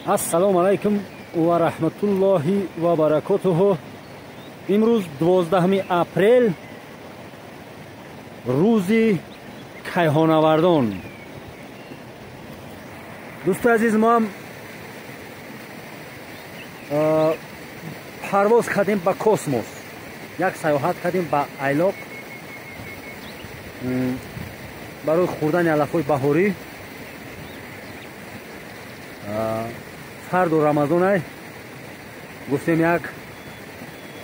Ассалому алайкум ва раҳматуллоҳи ва баракотуҳу. Имрӯз 12 апрел, рӯзи кайҳонавардон. Дӯстои азиз, мо ҳам парвоз кардем ба космос, як саёҳат кардем ба Айлоқ барои хӯрдани алафҳои баҳорӣ. Фарду Рамазонай гуфтем як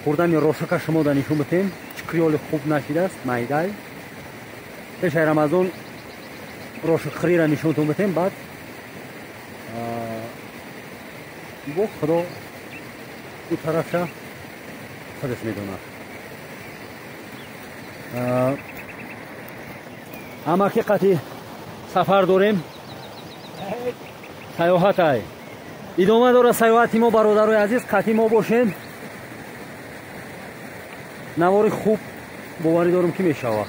хӯрдани рошака шумо да нишон битем, чикриёли хуб нашидааст майдай. Пешаи Рамазон рошакхӯрира нишонтон битем, баъд бо Худо ӯ тарафша худаш медонад. Ҳамаки қати сафар дорем, саёҳатай идома дорад саёҳати мо. Бародарои азиз, қати мо бошем, навори хуб боварӣ дорам ки мешавад.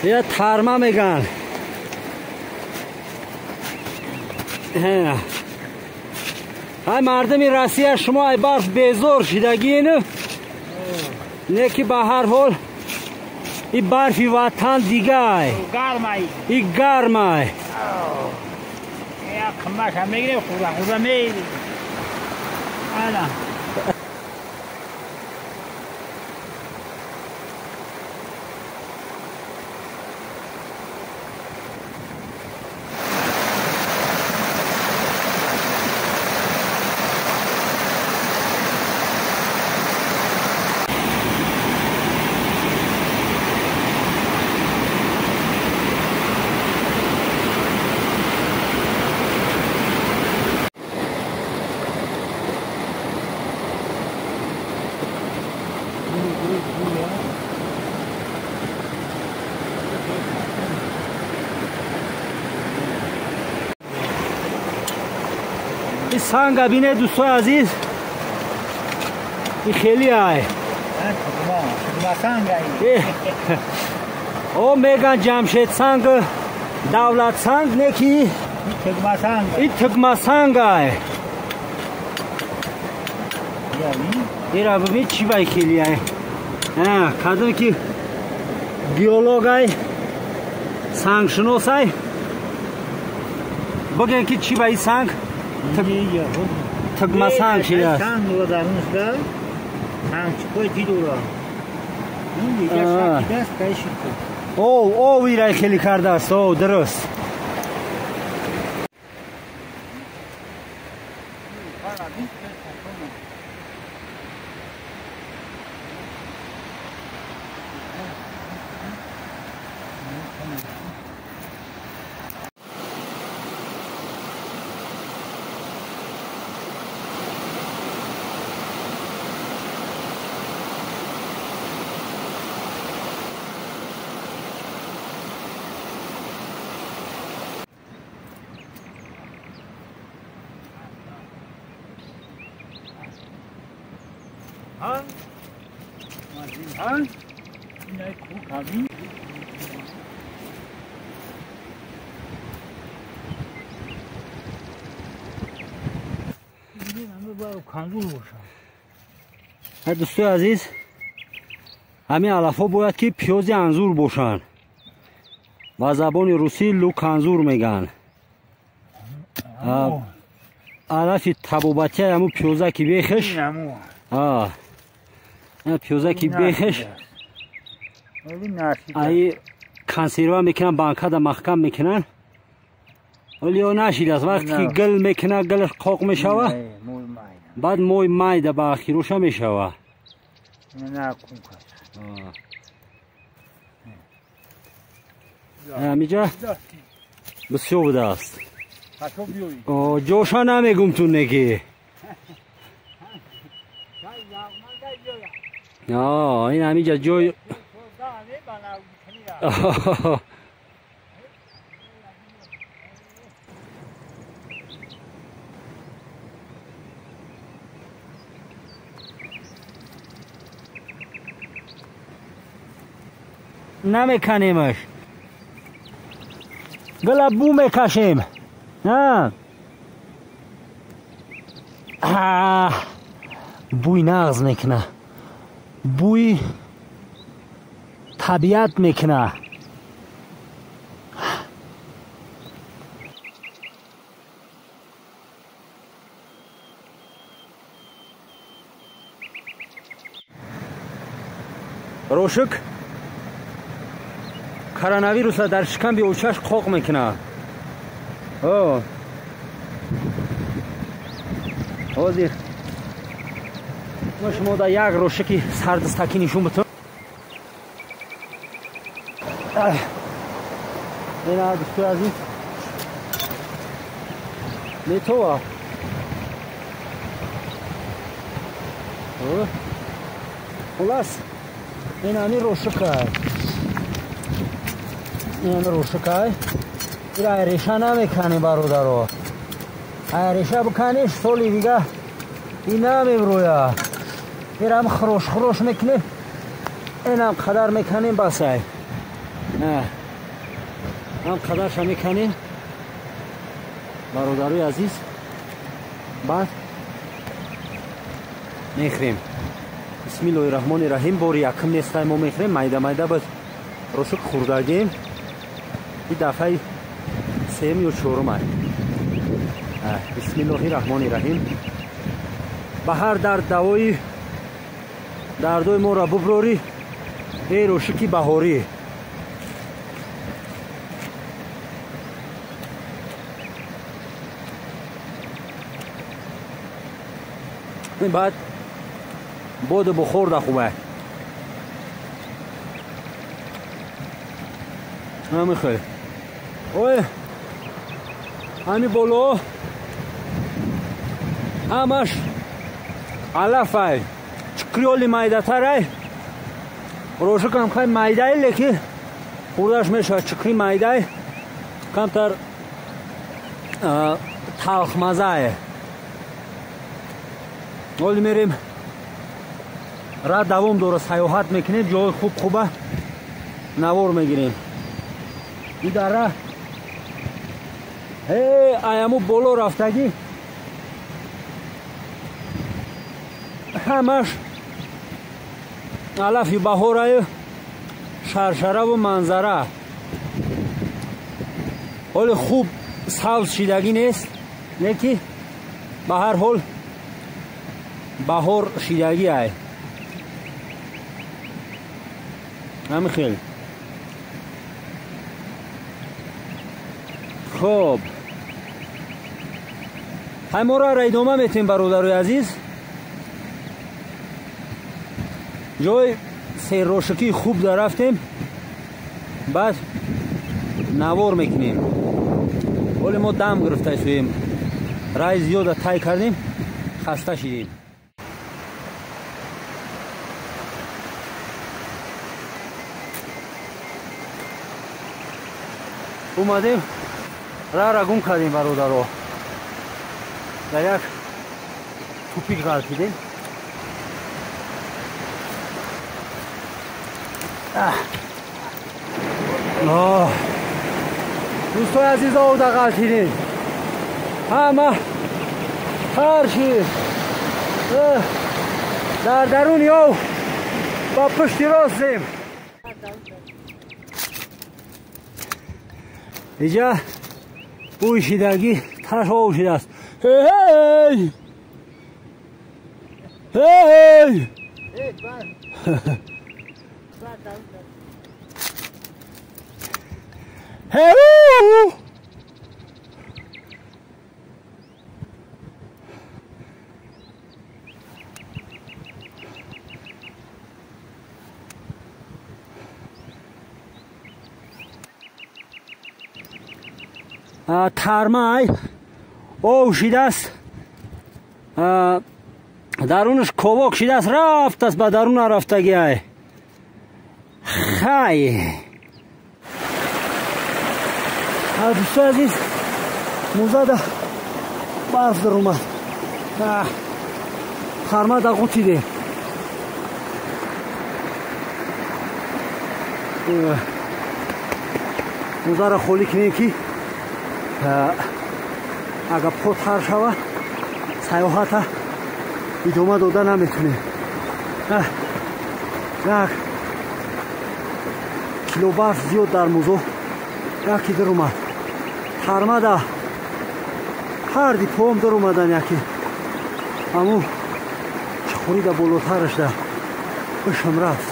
Я тарма меган. Ай мардами Россия, шумо ай барф безор шидагин, не ки ба ҳар ҳол и барфи ватан дигай, и гармай. Санга бине, дӯстои азиз, и хеле ай о меган Ҷамшед санг, Давлат санг, не ки и тукмасанг ай. Ира бибин чӣ бай хеле ай. Кадом ки геолог ай, сангшинос ай, бигӯем ки чӣ бай санг тукмасанг шидааст. О, ирай хеле кардааст. О, дуруст. Дӯстои азиз, ҳамин алафҳо бояд ки пиёзи анзур бошанд. Ба забони русӣ лук анзур мегӯянд. Алафи табобатия ҳамун пиёзаки бехеш, пиёзаки бехеш ай консерва мекунанд, банкада маҳкам мекунанд. Вале ё нашидааст, вақте ки гил мекунад, гилаш қоқ мешавад, баъд мои майда ба ахироша мешавад. Ҳамиҷа бисёр будааст. Ҷоша намегум тун неки. Ин ҳамиҷа ҷой намеканемаш, гала бу мекашем. Бӯи нағз мекуна, бӯи табиат мекуна. Рошук коронавируса дар шикамби очаш қоқ мекунад. Ҳозир мо шумо дар як рошуки сардистакӣ нишон битон. Ина дӯстои азиз, метова. Хулас, ин ҳамин рошукай, ин рошукай. Ира реша намеканем, бародаро. Ай реша биканеш, соли дига ин намеброя. Ирам хрош хрош мекунем, инам қадар меканем, басай. Ҳам қадарша меканем, бародарои азиз, баъд мехӯрем. Бисмиллоҳи раҳмони раҳим. Бори якум нестай мо мехӯрем, майда майда бад рошук хӯрдагем. Ин дафъаи сеюм ё чорум ай. Бисмиллоҳи раҳмони раҳим. Ба ҳар дард давои дардои моро буброрӣ, эй рошуки баҳорӣ. Баъд боду бухорда хубе. Намехоҳ. Ой, ҳами боло ҳамаш алафай, чикриёли майдатарай. Рошукам хай майдай, леки хӯрдаш мешавад. Чикри майдай камтар талхмазае. Ҳоли мерем, ра давом дора, саёҳат мекунем, ҷои хуб хуба навор мегирем. И дара аяму боло рафтагӣ ҳамаш алафи баҳораю шаршараву манзара. Ҳоли хуб сабз шидагӣ нест, леки ба ҳар ҳол баҳор шидагӣ ай. Ҳамин хел. Хоб, ҳай моро ра идома метем, бародарои азиз. Ҷои серрошукии хуб дар рафтем, баъд навор мекунем. Ҳоле мо дам гирифта суем, раи зиёда тай кардем, хаста шидем. Омадем, рара гум кардем, бародаро. Дар як тупик ғалтидем. Дӯстои азиз, овда ғалтидем. Ҳама тар шид. Дар даруни ов ба пушти рост зем. Иҷа бӯи шидагӣ тараш ов шидааст. Ҳей ҳей! Ҳей! Тармай ов шидааст. Дарунаш ковок шидааст, рафтааст ба даруна рафтагиай. Хай. Дӯстои азиз, музада барф даромад. Хармада ғутиде. Музаро холӣ кунем ки агар по тар шава саёҳата идома дода наметунем. Як кило барф зиёд дар музо яке даромад. Хармада ҳар ди поам даромадан яке. Аммо чуқурида болотарашда бишам рафт.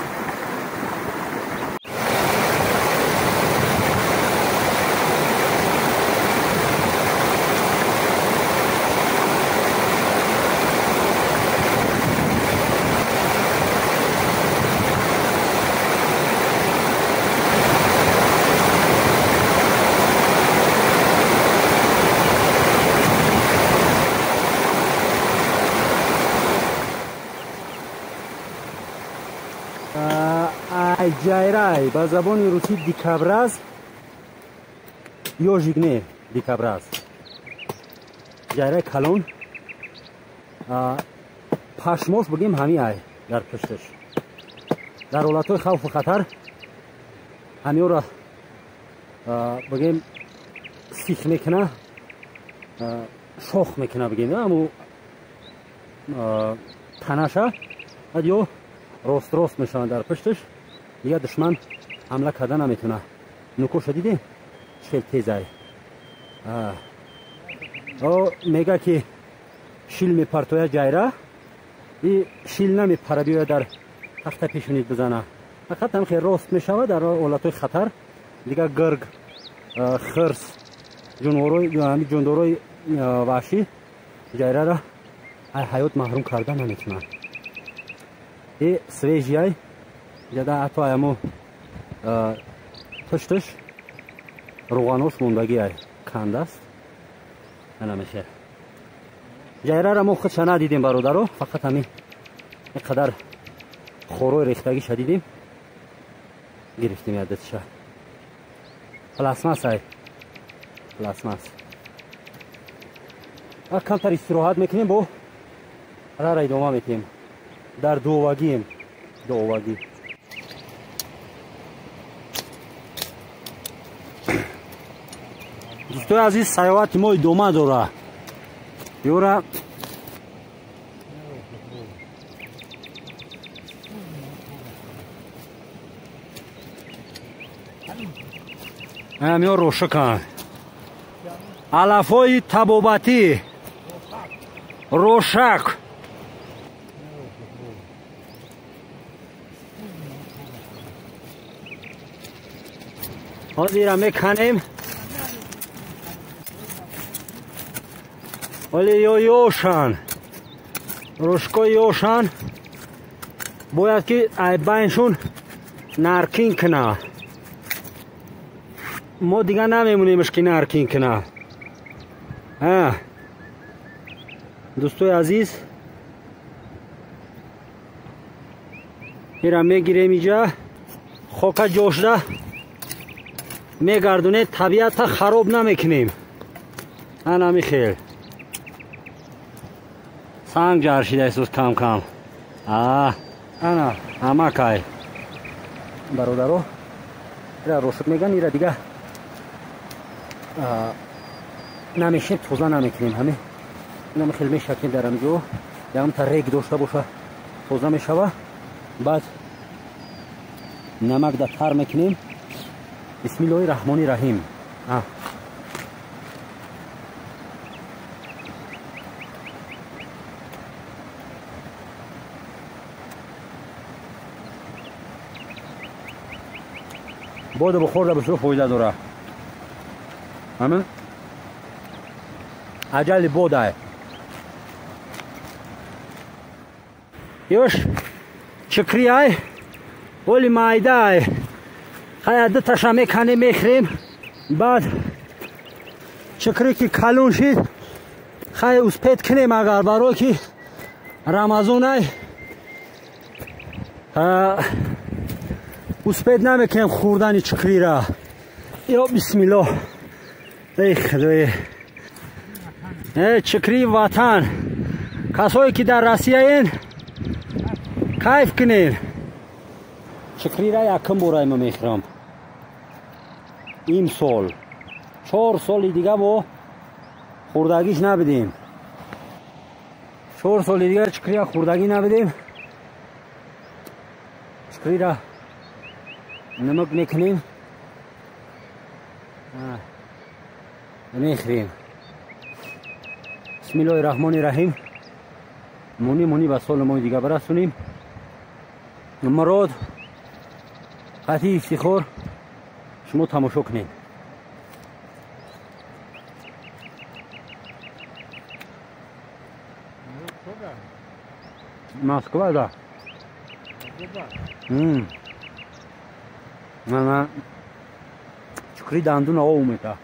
Ҷайрай ба забони русӣ дикобраз ёжик не дикобраз. Ҷайрай калон пашмош бигем ҳами ай дар пушташ. Дар ҳолатҳои хавфу хатар ҳамиёро бигем сих мекуна, шох мекуна бигем аму танаша, баъд ё рост рост мешаванд дар пушташ. Дигар душман ҳамла карда наметавона. Нукоша дидем чӣ хел тезай. Мега ки шил мепартоя ҷайра, и шил намепара биёя дар тахта пешонид бизана. Фақат ҳам хел рост мешава дар ҳолатҳои хатар. Дигар гирг, хирс, ҷондорои ваҳшӣ ҷайрара аз ҳаёт маҳрум карда наметавонанд. И свежий ҷада ҳатто аямо пушташ рӯғанош мондагиай кандааст. Ана мешавад. Ҷайрара мо худша надидем бародаро, фақат ҳамин ин қадар хорои рехтагиша дидем, гирифтем ядатша. Пластмас ай, пластмас. Камтар истироҳат мекунем, бо рара идома метиҳем. Дар дуовагием, дуовагӣ. Дӯстои азиз, саёҳати мо идома дора. Ёра ҳамиё рошакан. Алафҳои табобатӣ рошак. Ҳозира меканем. Вале ё ёшан, рошкои ёшан бояд ки айбайншун наркин куна. Мо дигар намемонемш ки наркин куна. Дӯстои азиз, ира мегирем иҷа, хока ҷошда мегардонем, табиата хароб намекунем. Ана михел. Санг ҷаршида исус кам кам. Ана ҳамакай. Бародаро, ира рошук меган, ира дига намешем, тоза намекунем. Ҳаме инам хел мешакем дар ҳамҷо, ягонта рег дошта боша тоза мешава. Баъд намак да тар мекунем. Бисмиллоҳи раҳмони раҳим. Боду бухорда бисёр фоида дора. Ҳамин аҷали бодай. Ёш чикриай, оли майдай. Хая дуташа меканем, мехӯрем. Баъд чикри ки калон шид, хай успеть кунем агар барои ки Рамазонай успед намекунем хӯрдани чукрира. Ё бисмиллоҳ. Эй худои. Чукрии ватан. Касое ки дар Россияен кайф кунед. Чукрира якум бора ма мехӯрам. Имсол 4 соли дига бо хӯрдагиш набидем. 4 соли дига чукрира хӯрдагӣ набидем. Чукрира намак мекунем, мехӯрем. Бисмиллоҳи раҳмони раҳим. Муни муни ба соли мои дига барасонем. Мурод қатъи ифтихор шумо тамошо кунед. Москва, да. На чукри дандун ов мета.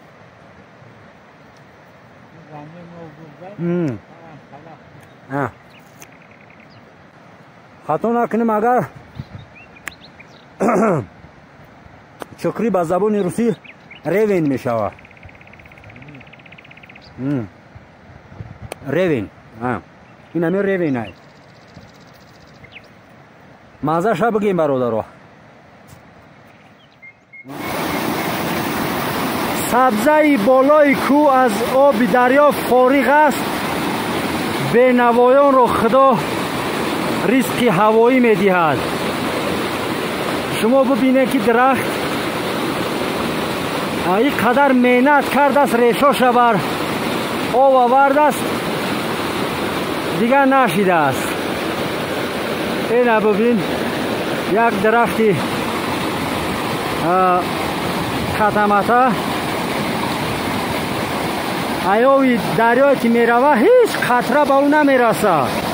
Хато накунем, агар чукри ба забони русӣ ревен мешавад. Ревен. Ин ҳамин ревен ай. Мазаша бигем, бародаро. Сабзаи болои кӯ аз оби дарё фориғ аст. Бенавоёнро Худо ризқи ҳавоӣ медиҳад. Шумо бибинед, ки дарахт ин қадар меҳнат кардааст, решоша бар об овардааст, дигар нашидааст. Ина бибин, як дарахти катамата аёви дарёе ки мерава, ҳеҷ қатра ба ӯ намерасад.